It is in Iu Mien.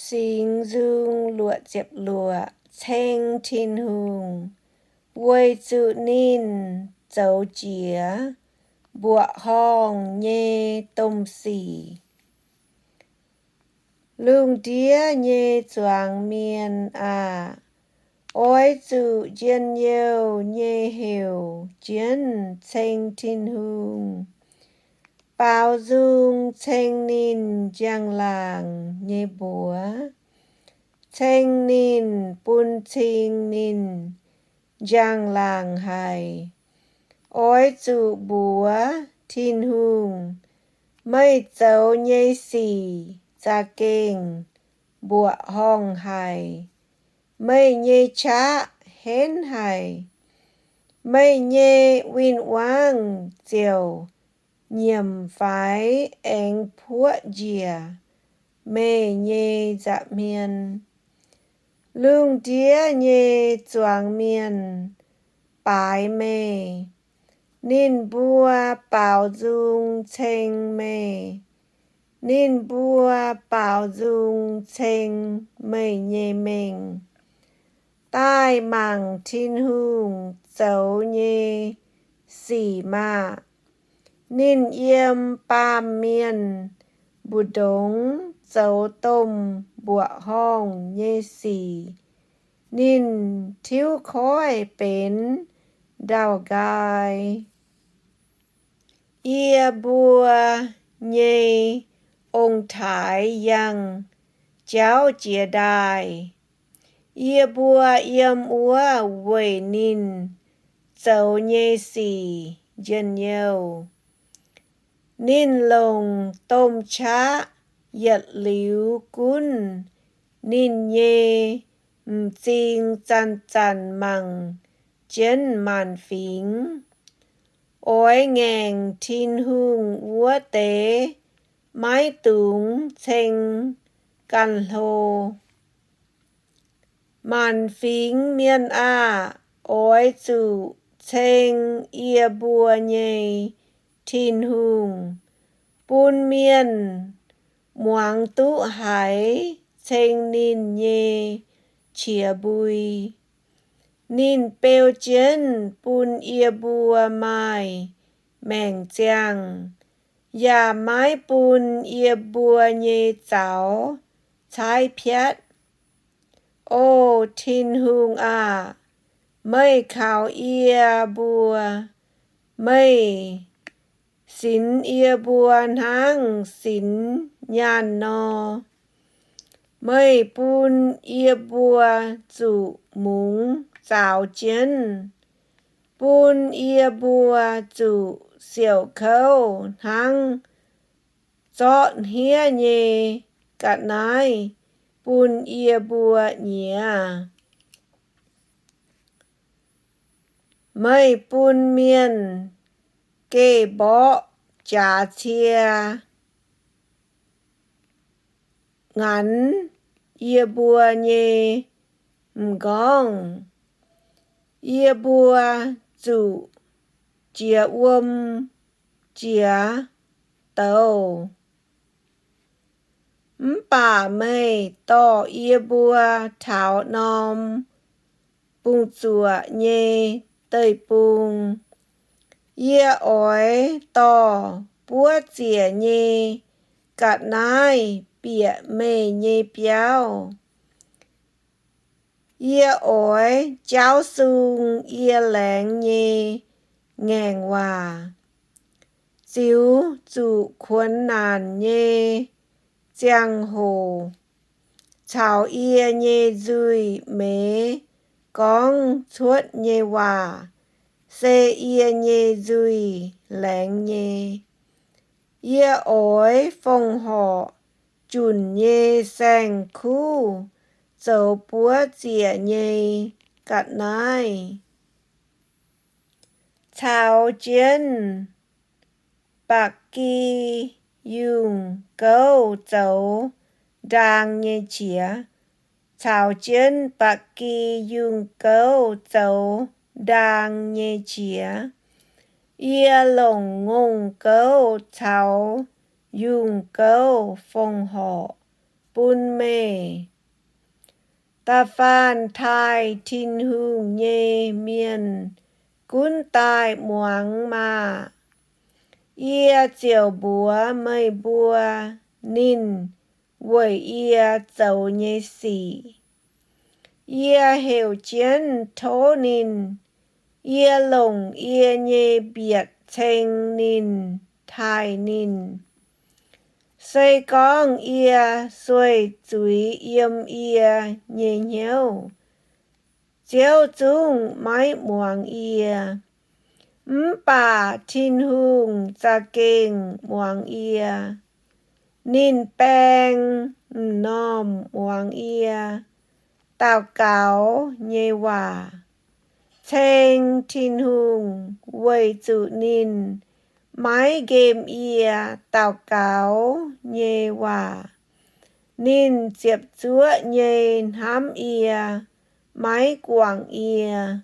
Singx Nzung luoqc ziepc luoqc ceng Tin-Hungh weic zuqc ninh zoux jiex mbuoqc horngh nyei domh sic. Lungh ndiev nyei zuangx mienh aah! Oix zuqc njien-youh nyei heuc jienv ceng Tin-Hungh, baaux nzung ceng ninh njang-laangc nyei mbuox, ceng ninh bun cing ninh njang-laangc haic. Oix zuqc mbuox Tin-Hungh, meih zoux nyei sic za'gengh mbuoqc horngh haic. Meih nyei qaqv henv haic. Meih nyei win-wangv ziouc nyiemc faix aengx puoqv njiec meih nyei nza'hmien. Lungh ndiev nyei zuangx mienh baaix meih. Ninh mbuo baaux nzung ceng meih. Ninh mbuo baaux nzung ceng meih nyei mengh, daaih mangc Tin-Hungh zoux nyei sic maah! Ninh yiem baamh mienh mbu'ndongx zoux domh mbuoqc horngh nyei sic. Ninh tiuv koiv benx ndau-nqaai. Yie mbuo nyei ong-taaix yangh jauv jiez ndaaih. Yie mbuo yiem wuov weic ninh zoux nyei sic njien-youh. Ninh longc domh qaqv yietc liuz gunv ninh nyei m'zing zanc-zanc mangc jienv maanc fingx. Oix ngaengc Tin-Hungh wuov deix maiv dungx ceng ganh hlo. Maanc fingx mienh aah! Oix zuqc ceng yie mbuo nyei Tin-Hungh, bun mienh muangx duqv haiz ceng ninh nyei qiex mbui. Ninh beu jienv bun yie mbuo maaih maengc ziangh, yaac maiv bun yie mbuo nyei zaux caaiv piatv. O Tin-Hungh aah! Meih kaux yie mbuo. Meih sinx yie mbuo hnangv sinx nyaanh nor. Meih bun yie mbuo zuqc mungz zaaux jienv, bun yie mbuo zuqc siouc kouv hnangv zorqv hniev nyei ga'naaiv bun yie mbuo nyiex. Meih bun mienh geh mborqv jaax cie nganx yie mbuo nyei m'nqorngv. Yie mbuo zuqc jiex wuom jiex douz. Mv baac meih dorh yie mbuo taux norm bungx-zuoqc nyei deic-bung. Yie oix dorh buov ziec nyei ga'naaiv bieqc meih nyei biauv. Yie oix jaauv sung yie laengz nyei ngaengc waac, ziux zuqc kuonx naanc nyei ziangh hoc caux yie nyei nzuih meix gorngv cuotv nyei waac se yie nyei nzuih laengz nyei. Yie oix fongc horc junc nyei saeng-kuv zoux buov ziec nyei ga'naaiv, caux jienv ba'gi yungh gouv zoux ndaang nyei qiex, caux jienv ba'gi yungh gouv zoux ndaang nyei qiex. Yie longc ngongh gouv caux yungh gouv fongc horc bun meih. Da'faanh taaih Tin-Hungh nyei mienh gunv daaih muangx maah! Yie ziouc mbuox meih mbuo ninh weic yie zoux nyei sic. Yie heuc jienv tov ninh. Yie longc yie nyei mbietc ceng ninh, taaih ninh. Se gorngv yie sueih zuiz yiem yie nyei hnyouv, Ziouv zungv maiv muangx yie. Mv baac Tin-Hungh za'gengh muangx yie. Ninh baeng m'normh muangx yie daux gaux nyei waac. Ceng Tin-Hungh weic zuqc ninh maiv nqemh yie daux gaux nyei waac. Ninh ziepc zuoqv nyei hnamv yie, maiv guangc yie.